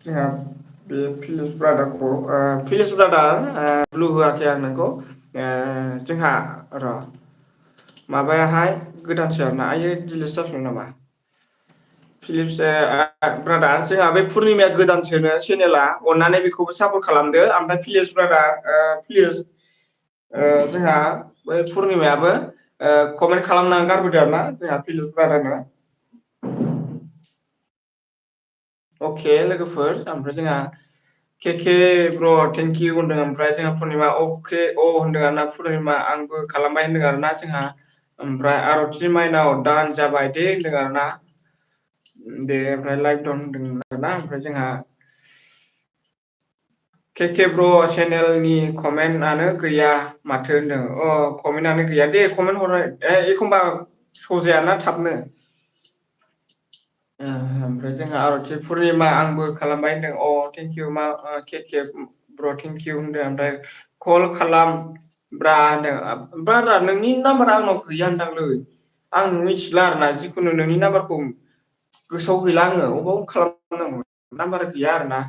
जोंहा बे फिलिप ब्रादारखौ फिलिप ब्रादार ब्लु होआखै आं नोंखौ जोंहा र' माबायाहाय गोदानसो आरोना आयो दिलिट जाफिनदों नामा फिलिप्स ब्रादार जोंहा बे पुर्निमाया गोदानसोनो चेनेला अननानै बेखौबो सापर्ट खालामदो ओमफ्राय फिलिप्स ब्रादार प्लिज जोंहा बै पुर्निमायाबो कमेन्ट खालामनानै गारबोदो आरोना जोंहा फिलिप्स ब्रादारनो अके लोगोफोर ओमफ्राय जोंहा केके ब्र थेंकिउ होनदों ओमफ्राय जोंहा पुर्निमा अके होनदों आरोना पुर्निमा आंबो खालामबाय होनदों आरोना जोंहा ओमफ्राय आरति माइनाव दान जाबाय दे होनदों आरोना दे ओमफ्राय लाइक दन होनदों आरोना ओमफ्राय जोंहा केके ब्र चेनेलनि कमेन्टआनो गैया माथो होनदों कमेन्टआनो गैया दे कमेन्ट हरनाय एखमबा स' जायाना थाबनो ओमफ्राय जोंहा आरति पुर्निमा आंबो खालामबाय होनदों थेंकिउ मा केके ब्र थेंकिउ होनदों ओमफ्राय कल खालाम ब्रा होनदों ब्रादार नोंनि नाम्बारा आंनाव गैया होनदांलै आं मिथिला आरोना जिखुनु नोंनि नाम्बारखौ गोसोआव गैला आङो अबाव खालामनांगौ नाम्बार गैया आरोना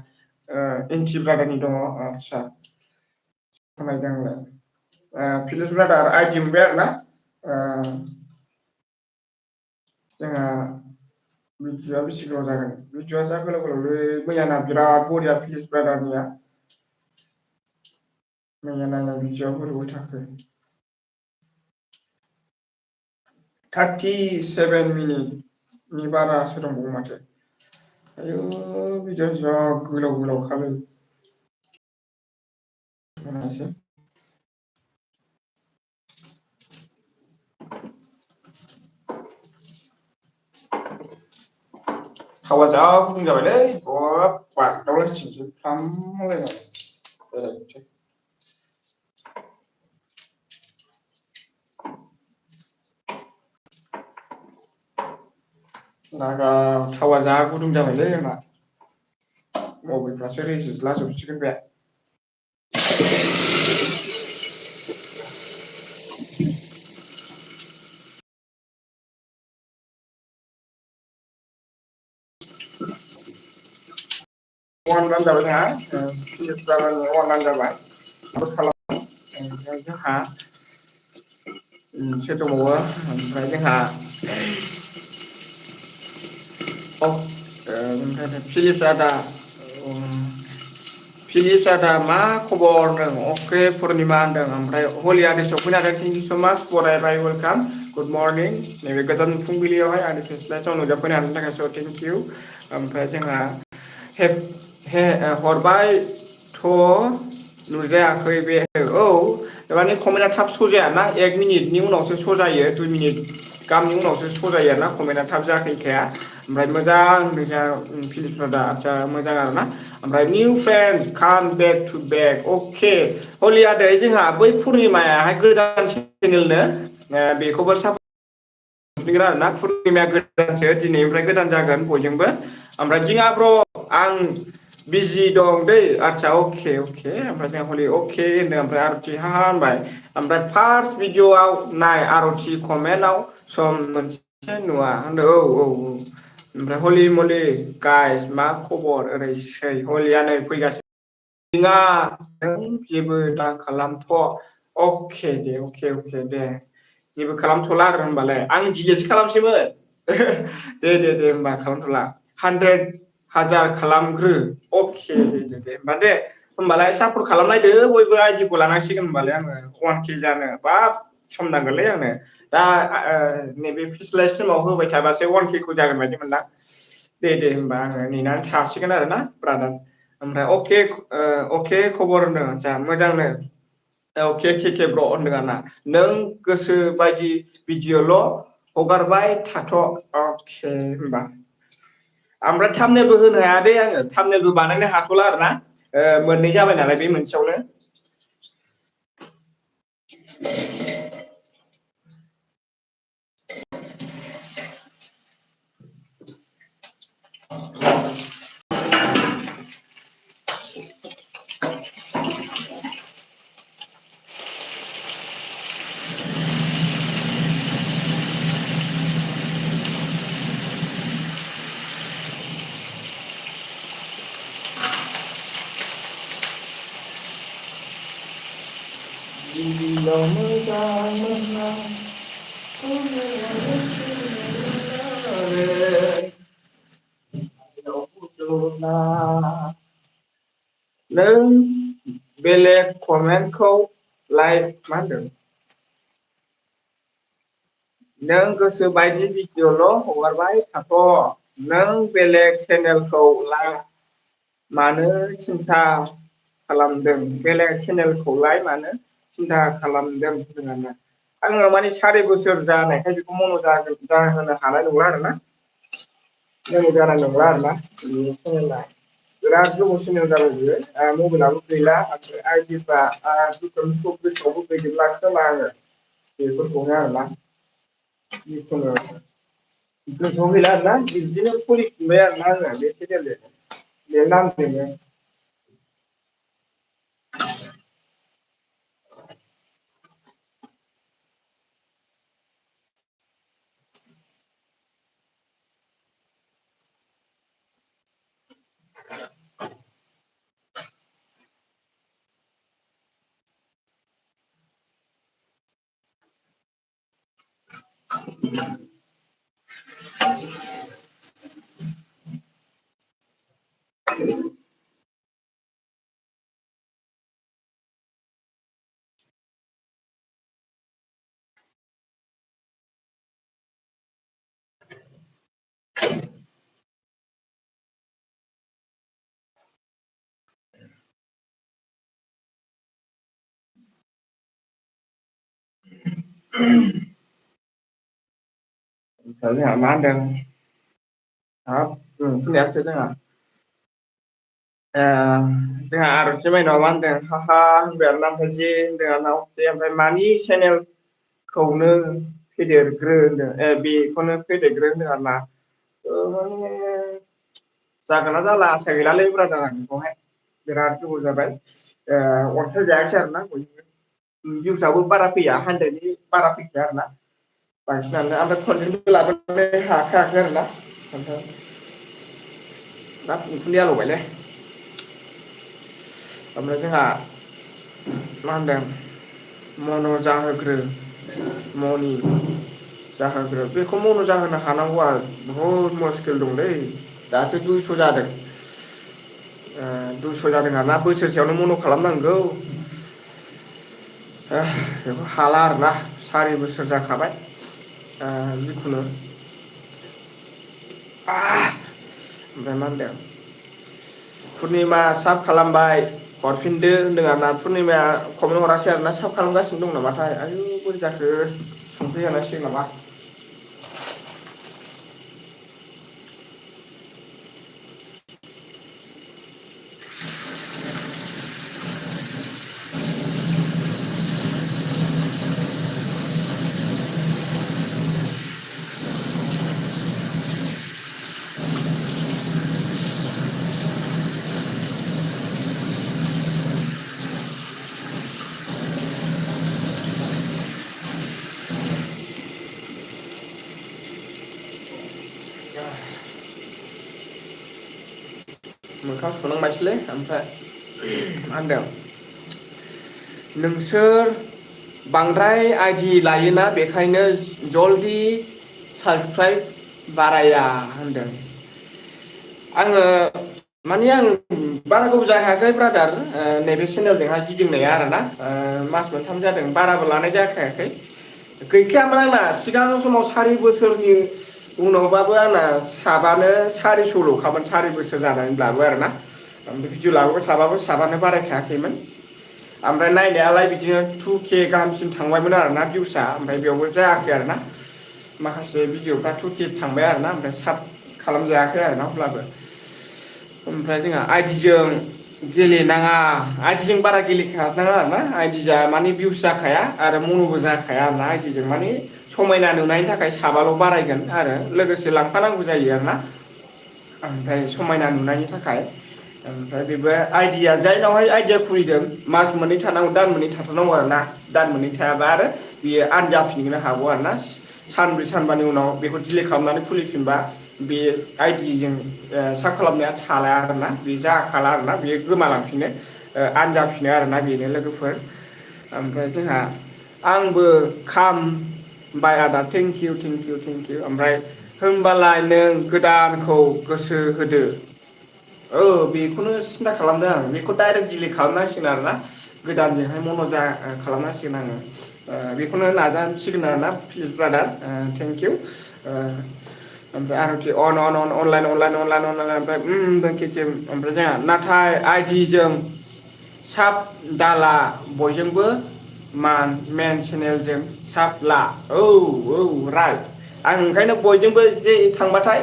एनटि ब्रादारनि दङ आदसा खमायदों आंलाय फिलिप्स ब्रादार आइडि मोनबाय आरोना जोंहा भिडिअ'आ बेसे गोलाव जागोन भिडिअ'आ जा गोलाव गोलावलै मैयाना बिराद बरिया फिलिप्स ब्रादारनिया मैया नायनाय भिडिअ'आ बोरैबो थाखो 37 मिनिटनि बारासो दंबावो माथो आयु भिडिअ'आ जा गोलाव गोलावखालै थावा जा गुदुं जाबायलै बाब बागदावलायसिगोनसो फ्लाम होलायनानै लागाव थावा जा गुदुं जाबायलै आंना मबाइलफ्रासो रेजेटला जोबसिगोन बे अवान रान जाबाय जोंहा फिलिप्स ब्रादारनि अवान रान जाबाय खालाम ओमफ्राय जोंहा सोर दंबावो ओमफ्राय जोंहा फिलिप्स आदा फिलिप्स आदा मा खबर होनदों अके पुर्निमा होनदों ओमफ्राय हलि आदै सफैनो हादों thank you so' much for ever welcome good morning नैबे गोदान फुंबिलियावहाय आंनि फेस्लायाव नुजाफैनो हानायनि थाखाय स' थेंक इउ ओमफ्राय जोंहा हरबायथ' नुजायाखै बे औ माने कमेन्टआ थाब स' जायाना 1 मिनिटनि उनावसो स' जायो 2 मिनिट गामनि उनावसो स' जायो आरोना कमेन्टआ थाब जाहैखाया ओमफ्राय मोजां नोंसा फिलिप्स ब्रादार आदसा मोजां आरोना ओमफ्राय निउ फ्रेन्ड काम बेक टु बेक अके हलि आदै जोंहा बै पुर्निमायाहाय गोदान चेनेलनो बेखौबो आरोना पुर्निमाया गोदानसो दिनैनिफ्राय गोदान जागोन बयजोंबो ओमफ्राय दिङा ब्र आं बिजि दं दै आदसा अके ओमफ्राय जोंहा हलि अके होनदों ओमफ्राय आरथि हा होनबाय ओमफ्राय फार्स्ट भिडिअ'आव नाय आरथि कमेन्टआव सम मोनसे नुवा होनदों औ ओमफ्राय हलि मलि गाइस मा खबर ओरैसै हलिया नै फैगासिनो नङा नों जेबो दा खालामथ' अके दे जेबो खालामथ'ला आरो होनबालाय आं दिलिटसो खालामसैमोन दे होमबा खालामथ'ला 100,000 खालामग्रो अके दे होमबा दे होमबालाय सापर्ट खालामलायदो बयबो आइडिखौ लानांसिगोन होनबालाय आङो 1K जानो बाब सम नांगोनलै आंनो दा नैबे फिसलाइस समाव होबाय थाबासो 1K खौ जागोन बायदि मोनदां। दे होमबा आङो नेनानै थासिगोन आरोना ब्रादार। ओमफ्राय अके खबर होनदों आदसा मोजांनो। अके के ब्र' होनदों आरोना नों गोसो बायदि भिडिअ'ल' हगारबाय थाथ'। अके होनबा ओमफ्राय थामनेलबो होनो हाया दै आङो थामनेलबो बानायनो हाथ'ला आरो ना मोननै जाबाय नालाय बे मोनसेयावनो। गिबियाव मोजां मोनना नों बेलेग कमेन्टखौ लाइक मा होनदों नों गोसो बायदि भिडिअ'ल' हगारबाय थाथ'। नों बेलेग चेनेलखौ ला मानो सिन्था खालामदों बेलेग चेनेलखौलाय मानो सिन्था खालामदों होननानै आङो माने 4.5 बोसोर जानायखाय बेखौ मन' जाहोनो हानाय नंला आरोना। जानाय नंला आरोना बे चेनेला बिराद गोबाव चेनेल जाबाय बियो मबाइलाबो गैला ओमफ्राय आइदिफ्रा गोसोआवबो गैजोबला खोमा आङो बेफोरखौनो आरोना जिखुनु गोसोआव गैला आरोना बिदिनो खुलिफिनबाय आरोना आङो बे चेनेलजों बे नामजोंनो। जोंहा मा होनदों हाब खोनायासै जोंहा जोंहा आर'ज माइनाव मा होनदों हाहा होनबाय आरोना ओमफ्राय जे होनदों आरोना ओमफ्राय मानि चेनेलखौनो फेदेरग्रो होनदों बेखौनो फेदेरग्रो होनदों आरोना माने जागोन ना जाला आसा गैलालै ब्रादार आं बेखौहाय बिराद गोबाव जाबाय अनसायजायाखै आरोना बयनिबो भिउसआबो बारा फैया 100नि बारा फैखाया आरोना बांसिनानो ओमफ्राय कन्टेन्टबो लाबोनो हाखायाखै आरोना ओमफ्राय हाब उखुन्दै आलौबायलै ओमफ्राय जोंहा मा होनदों मन' जाहोग्रो मनि जाहोग्रो बेखौ मन' जाहोनो हानांगौआ बहुद मुस्किल दंलै दासो 200 जादों 200 जादों आरोना बोसोरसेयावनो मन' खालामनांगौ बेखौ हाला आरोना 4 बोसोर जाखाबाय जिखुनु ओमफ्राय मा होनदों पुर्निमा साब खालामबाय हरफिनदो होन्दों आरोना पुर्निमाया कमेन्ट हरासै आरोना साब खालामगासिनो दं नामाथाय आयु बोरै जाखो संख्रि नामा मोखां सुनांबायसैलै ओमफ्राय मा होनदों नोंसोर बांद्राय आइडि लायोना बेखायनो जलदि साबसक्राइब बाराया होनदों आङो माने आं बारा गोबाव जाखायाखै ब्रादार नैबे सेनेलजोंहाय गिदिंनाया आरोना मास मोनथाम जादों बाराबो लानाय जाखायाखै गैखायामोन आंना सिगां समाव 4 बोसोरनि उनावबाबो आंना साबानो 400ल'खामोन 4 बोसोर जानानैब्लाबो आरोना ओमफ्राय भिडिअ लाबोबाय थाबाबो साबानो बारायखायाखैमोन ओमफ्राय नायनायालाय बिदिनो 2K गाहामसिम थांबायमोन आरोना भिउसआ ओमफ्राय बेयावबो जायाखै आरोना माखासे भिडिअफ्रा 2K थांबाय आरोना ओमफ्राय साब खालामजायाखै आरोना अब्लाबो ओमफ्राय जोंहा आइदिजों गेलेनाङा आइदिजों बारा गेलेखानाङा आरोना आइदिजा माने भिउस जाखाया आरो मन'बो जाखाया आरोना आइदिजों माने समायना नुनायनि थाखाय साबाल' बारायगोन आरो लोगोसे लांफानांगौ जायो आरोना ओमफ्राय समायना नुनायनि थाखाय ओमफ्राय बेबो आइदिया जायनावहाय आइदिया खुलिदों मास मोननै थानांगौ दान मोननै थाथारनांगौ आरोना दान मोननै थायाबा आरो बियो आनजाफिननो हागौ आरोना सानब्रै सानबानि उनाव बेखौ दिलेट खालामनानै खुलिफिनबा बे आइडिजों साब खालामनाया थालाया आरोना बे जाखाला आरोना बेयो गोमालांफिनो आनजाफिनो आरोना बेनो लोगोफोर ओमफ्राय जोंहा आंबो खामबाय आदा थेंकिउ थेंकिउ थेंकिउ ओमफ्राय होमबालाय नों गोदानखौ गोसो होदो औ बेखौनो सिन्था खालामदों आं बेखौ डाइरेक्ट डिलिट खालामनांसिगोन आरोना गोदानजोंहाय मन'जा खालामनांसिगोन आङो बेखौनो नाजासिगोन आरोना प्लिस ब्रादार थेंकिउ ओमफ्राय आरोखि अनलाइन ओमफ्राय थेंकिउ ओमफ्राय जोंहा नाथाय आइडिजों साब दाला बयजोंबो मेन चेनेलजों साब ला औ औ राइट आं ओंखायनो बयजोंबो जे थांबाथाय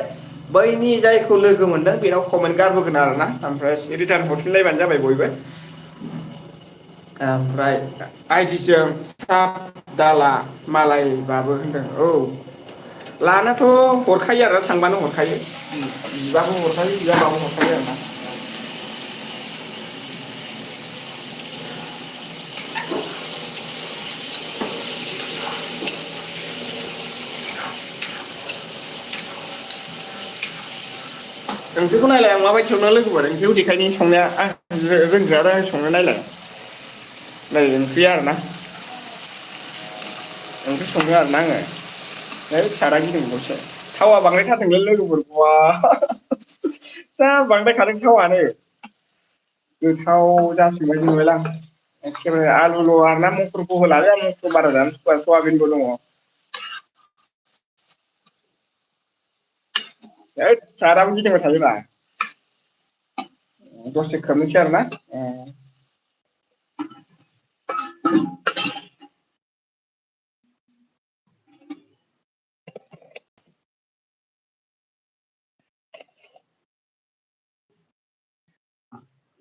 बैनि जायखौ लोगो मोनदों बेनाव कमेन्ट गारबोगोन आरोना ओमफ्राय रिटार्न हरफिनलायबानो जाबाय बयबो ओमफ्राय आइदिजों साब दाला मालायबाबो होनदों औ लानाथ' हरखायो आरो थांबानो हरखायो बिबाबो हरखायो बियाबाबो हरखायो आरोना ओंख्रिखौ नायलाय आं माबायदि संनो लोगोफोर ओंख्रिखौ देखायनि संनाया आं रोंगोना रोङा संनो नायलाय नै ओंख्रिया आरोना ओंख्रि संदों आरोना आङो है साराया गिदुं बावसो थावा बांद्रायथारदोंलै लोगोफोर बा जा बांद्राय खादों थावानो गोथाव जासिगोन बायदि नुबायलां एखेबारे आलुल' आरोना मटरखौ होलालै आं मटर बारा जानो सुखुवा सवाबिनबो दङ हैद सारायाबो गिदिंबाय थायोब्रा दसे खोबनोसै आरोना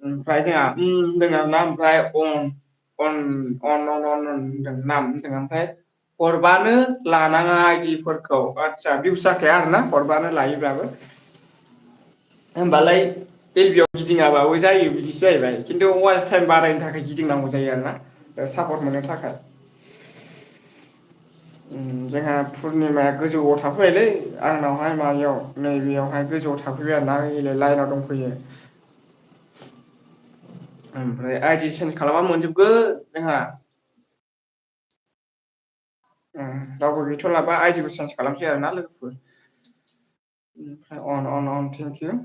ओमफ्राय जोंहा होनदों आरोना ओमफ्राय होनदों नाम होनदों ओमफ्राय हरबानो लानाङा आइदिफोरखौ आदसा भिउस जाखाया आरोना हरबानो लायोब्लाबो होमबालाय एलबियाव गिदिङाबाबो जायो बिदिसो जाहैबाय खिन्थु वास टाइम बारायनो थाखाय गिदिंनांगौ जायो आरोना सापर्ट मोननो थाखाय जोंहा पुर्निमाया गोजौआव थाफैबायलै आंनावहाय माबायाव नैबेयावहाय गोजौआव थाफैबाय आरोना ओइलाय लाइनाव दंफैयो ओमफ्राय आइडि सेन्ज खालामबा मोनजोबगोन जोंहा रावबो गैथ'लाबा आइडिखौ चेन्ज खालामसै आरोना लोगोफोर ओमफ्राय अन थेंकिउ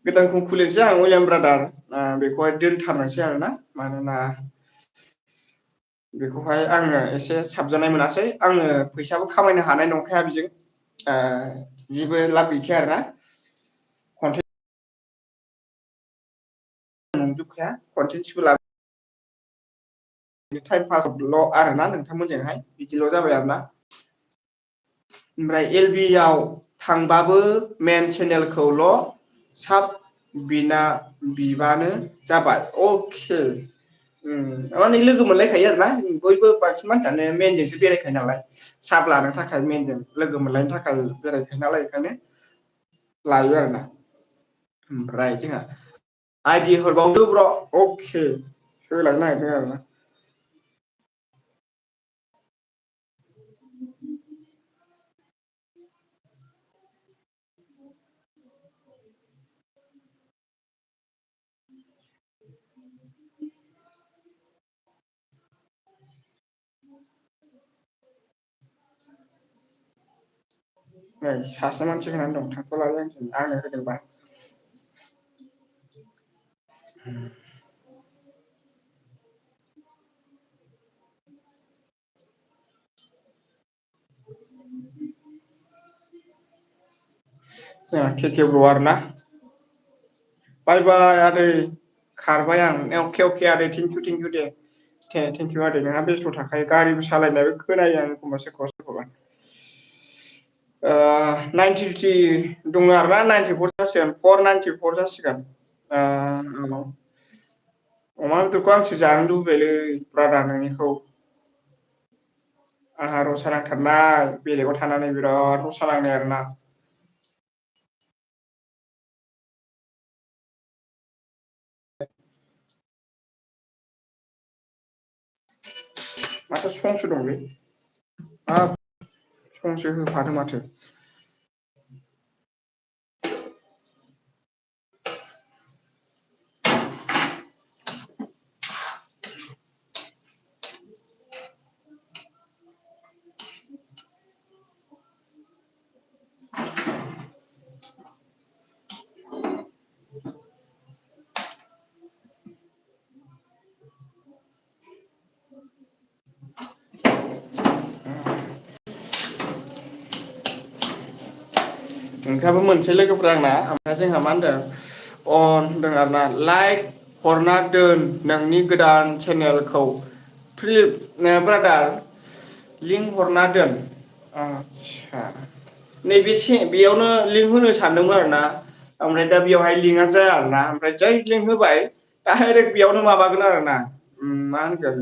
गोदानखौ खुलिनोसै आं उइलियाम ब्रादार बेखौहाय दोनथारनोसै आरोना मानोना बेखौहाय आङो एसे साबजानाय मोनासै आङो फैसाबो खामायनो हानाय नंखाया बेजों जेबो लाब गैखाया आरोना कन्टेन्ट नंजोबखाया कन्टेन्टसबो लाबो टाइम पासल' आरोना नोंथांमोनजोंहाय बिदिल' जाबाय आरोना ओमफ्राय एल बि आव थांबाबो मेन चेनेलखौल' साब बिबानो जाबाय अके माने लोगो मोनलायखायो आरोना बयबो बांसिन मानसियानो मेनजोंसो बेरायखायो नालाय साहा लानो थाखाय मेनजों लोगो मोनलायनो थाखाय बेरायखायो नालाय बेखायनो लायो आरोना ओमफ्राय जोंहा आइदि हरबावदो ब्र' अके होलांनो नागिरदों आरोना नै सासे मानसि होनानै दं थाथ'लालै आंनो होदोंबा जोंहा केके ब्र आरोना बाय बाय आदै खारबाय आं अके अके आदै थेंकिउ दे थेंकिउ आदै नोंहा बेस्थ' थाखायो गारिबो सालायनायबो खोनायो आं एखमबा सोरखौबा 93 दङ आरोना 94 जासिगोन 494 जासिगोन अमा बेदरखौ आंसो जानो लुबैबायलै ब्रादार नोंनिखौ आंहा रसा नांथारनाय बेलेगाव थानानै बिराद रसा नांनाय आरोना माथो संसो दंलै हाब संसो होफादों माथो नोंथाङाबो मोनसे लोगोफोर आंना ओमफ्राय जोंहा मा होनदों होनदों आरोना लाइक हरना दोन नोंनि गोदान चेनेलखौ ब्रादार लिंक हरना दोन आदसा नैबे बेयावनो लिंक होनो सानदोंमोन आरोना ओमफ्राय दा बेयावहाय लिंकआ जाया आरोना ओमफ्राय जै लिंक होबाय डाइरेक्ट बेयावनो माबागोन आरोना मा होनगोन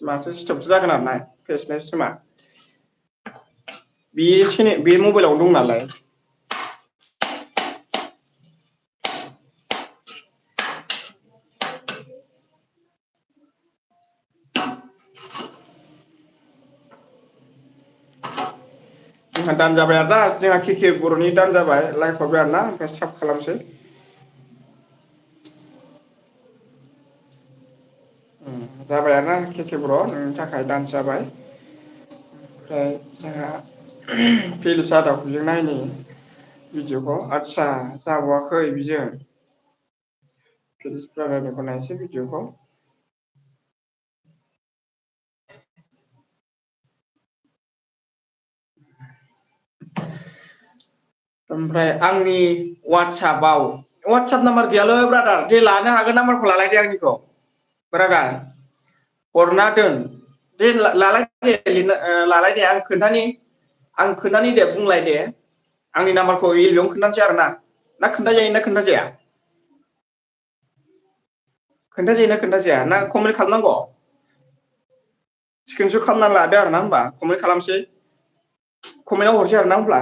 माथो स्टपसो जागोन आरोना फेसबुक सिमा बे मबाइलावनो दं नालाय जोंहा दान जाबाय आरोना जोंहा केके बर'नि दान जाबाय लाइक हरबाय आरोना ओमफ्राय साब खालामसै जाबाय आरोना केके बर' नोंनि थाखाय दान्स जाबाय ओमफ्राय जोंहा फिलिस आदाखौजों नायनि भिडिअखौ आदसा जाबावाखै बिजों फिलिस ब्रादारनिखौ नायनोसै भिडिअखौ ओमफ्राय आंनि वाट्सआप नाम्बार गैयालै ब्रादार दे लानो हागोन नाम्बारखौ लालाय दे आंनिखौ ब्रादार हरना दोन दे लालाय दे आं खोन्थानि दे बुंलाय दे आंनि नाम्बारखौ बेयावनो खोन्थानोसै आरोना ना खोन्थाजायो ना खोन्थाजाया खोन्थाजायोना खोन्थाजाया ना कमेन्ट खालामनांगौ स्क्रिनसट खालामना लादो आरोना होमबा कमेन्ट खालामसै कमेन्टआव हरसै आरोना होमब्ला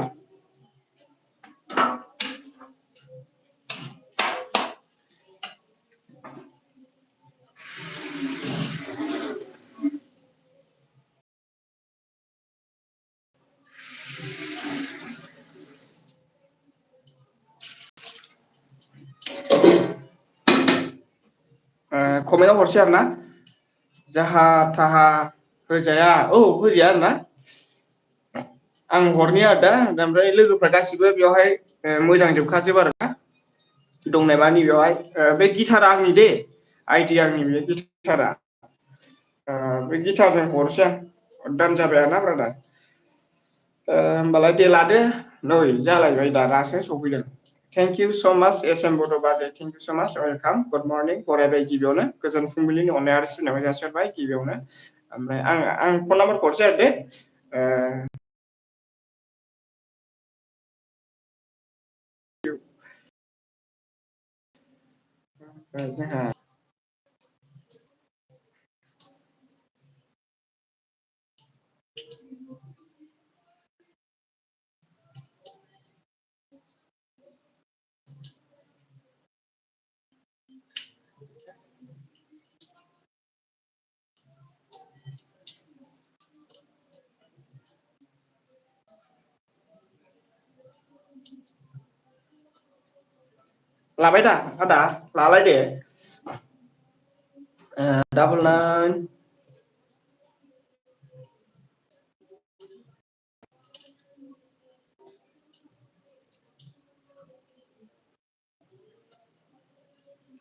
कमेन्टआव हरसै आरोना जाहा थाहा होजाया औ होजाया आरोना आं हरनि आरो दा ओमफ्राय लोगोफ्रा गासिबो बेवहाय मोजां जोबखाजोब आरोना दंनाय मानि बेवहाय बे गिटारा आंनि दे आइडि आंनि बे गिटारा बे गिटारजों हरसै आं दान जाबाय आरोना ब्रादार होमबालाय दे लादो नै जालायबाय दा दासो सफैदों थेंक इउ स' माच एस एम बड' बाजै थेंक इउ स' माच वेलकाम गुड मर्निं बरायबाय गिबियावनो गोजोन फुंबिलिनि अननाय आरो सिबिनायखौ जासिहरबाय गिबियावनो ओमफ्राय आं फन नाम्बारखौ हरसै आरो दे जोंहा लाबाय दा आदा लालाय दे डाबल नाइन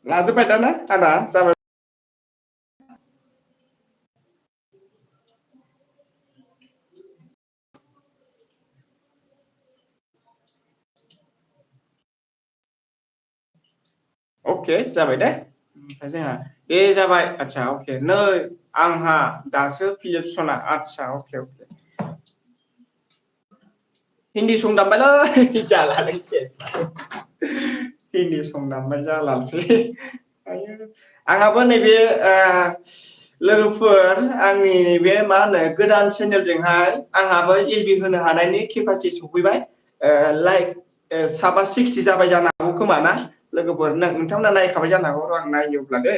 लाजोब्बाय दाना आदा जाबाय अके जाबाय दे ओमफ्राय जोंहा दे जाबाय आदसा अके नै आंहा दासो फिलिपसना आदसा अके अके हिन्दी सं दामबायलै जालालै सेस हिन्दी सं दामबाय जालासै आयो आंहाबो नैबे लोगोफोर आंनि नैबे मा होनो गोदान चेनेलजोंहाय आंहाबो एबि होनो हानायनि केपासिटि सफैबाय लाइक साबा 60 जाबाय जानो हागौ खोमा ना लोगोफोर नोंथांमोना नायखाबाय जानो हागौ र' आं नायनोब्ला दे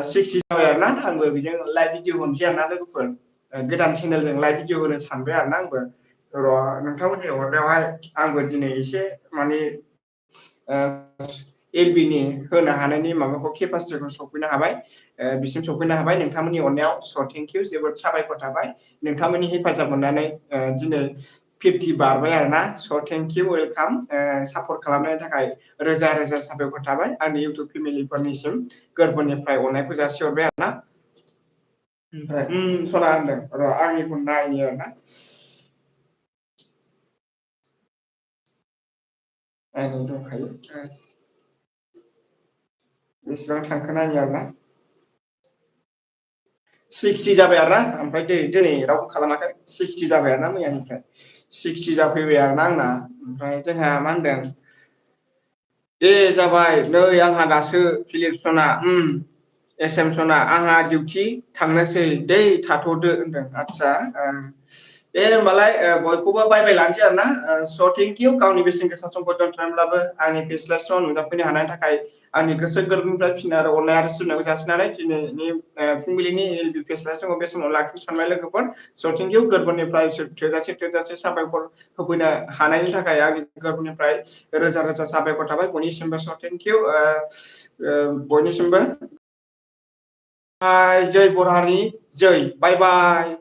60 जाबाय आरो ना आंबो बिजों लाइभ भिडिअ होनोसै आरोना लोगोफोर गोदान चेनेलजों लाइभ भिडिअ होनो सानबाय आरो ना आंबो र' नोंथांमोननि हरनायावहाय आंबो दिनै एसे माने एलबिनि होनो हानायनि माबाखौ केपासिटिखौ सफैनो हाबाय बिसिम सफैनो हाबाय नोंथांमोननि अननायाव स' थेंकिउ जोबोद साबायखर थाबाय नोंथांमोननि हेफाजाब मोननानै दिनै 50 बारबाय आरोना स' थेंकिउ वेलकाम सापर्ट खालामनायनि थाखाय रोजा रोजा साबायखर थाबाय आंनि इउटुब फेमिलिफोरनिसिम गोरबोनिफ्राय अननायखौ जासिहरबाय आरो ना ओमफ्राय सना होनदों र' आंनिखौ नायनि आरो ना आंनि दंखायो बेसेबां थांखो नायो आरोना 60 जाबाय आरो ना ओमफ्राय दिनै रावबो खालामाखै 60 जाबाय आरो ना मैयानिफ्राय 60 जाफैबाय आरोना आंना ओमफ्राय जोंहा मा होनदों दे जाबाय नै आंहा दासो फिलिपसना एस एम सना आंहा डिउटि थांनोसै दै थाथ'दो होनदों आदसा दे होनबालाय बयखौबो बाय बाय लानोसै आरो ना स' थेंकिउ गावनि बेसेन गोसा समखौ दोनथ'नानैब्लाबो आंनि फेस्लास्टआव नुजाफैनो हानायनि थाखाय आंनि गोसो गोरबोनिफ्राय फिन आरो अननाय आरो सिबिनायखौ जासिनानै दिनैनि फुंबिलिनि एलबि फेस्लास्टखौ बे समाव लाखिनो सानबाय लोगोफोर स' थेंकिउ गोरबोनिफ्राय थोजासे साबायखर होफैनो हानायनि थाखाय आंनि गोरबोनिफ्राय रोजा रोजा साबायखर थाबाय बयनिसिमबो स' थेंकिउ बयनिसिमबो जय बर हारि जय बाय बाय